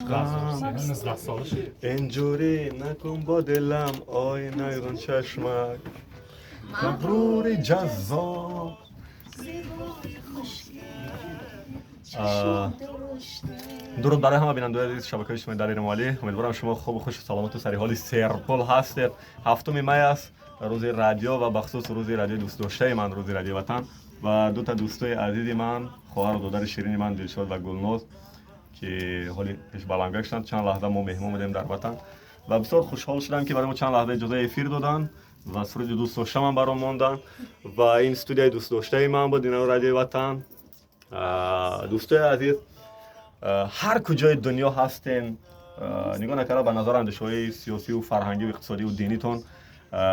19 сола шид. Инҷурӣ накун бо дилам, ой найрон чашмак, мағрури ҷаззоб. Дуруд барои ҳама бинандаои азиз шабакаи иҷтимоии Далери Эмомалӣ. Умедворам, шумо хубу хушу саломату сари ҳоли серпул ҳастед. 7-уми май аст, рӯзи радио ва бахусус рӯзи радиои дӯстдоштаи ман, рӯзи радиои Ватан. Ва дута дӯстои азизи ман, хоҳару додари ширини ман, Дилшод ва Гулноз, ки ҳоли пешбалангак шуданд, чанд лаҳза мо меҳмон будем дар Ватан ва бисёр хушҳол шудам, ки барои мо чанд лаҳза иҷозаи эфир доданд ва суруди дӯстдоштаам баром монданд. Ва ин студияи дӯстдоштаи ман буд, ин радиои Ватан. Дӯстои азиз, ҳар куҷои дунё ҳастем, нигоҳ накарда ба назар андешаҳои сиёсиву фарҳангиву иқтисодиву динитон,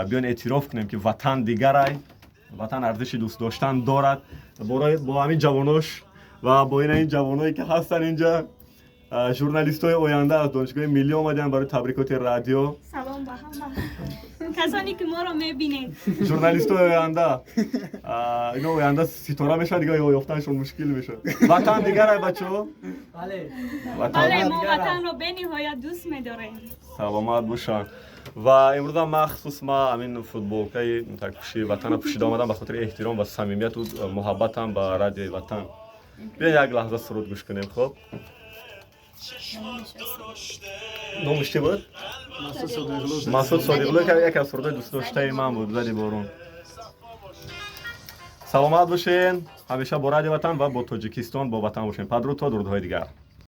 биён эътироф кунем, ки Ватан дигарай, Ватан арзиши дӯст доштан дорад. Бо ҳамин ҷавонош ва бо ин ҷавоное, ки ҳастанд инҷа, журналистҳои оянда, аз Донишгоҳи Миллӣ омаданд барои табрикоти радио. Салом ба ҳама касоне, ки моро мебинед. Журналистҳои оянда, ино оянда ситора мешавад, дига ёфтанашон мушкил мешавад. Ватан дигарай, бачаҳо. Бале, мо Ватанро бениҳоят дӯст медорем. Саломат бошанд. Ва имрӯза махсус ма ҳамин футболкаи такпӯши Ватана пӯшида омадам ба хотири эҳтиром ва самимияту муҳаббатам ба радиои Ватан. Биё, як лаҳза суруд гӯш кунем. Хуб, номаш чӣ буд? Масуд Содиқлу. Яке аз сурудҳои дӯстдоштаи ман буд, «Зади борун». Саломат бошен, ҳамеша бо радио Ватан ва бо Тоҷикистон, бо Ватан бошен. Падруд то дурудҳои дигар.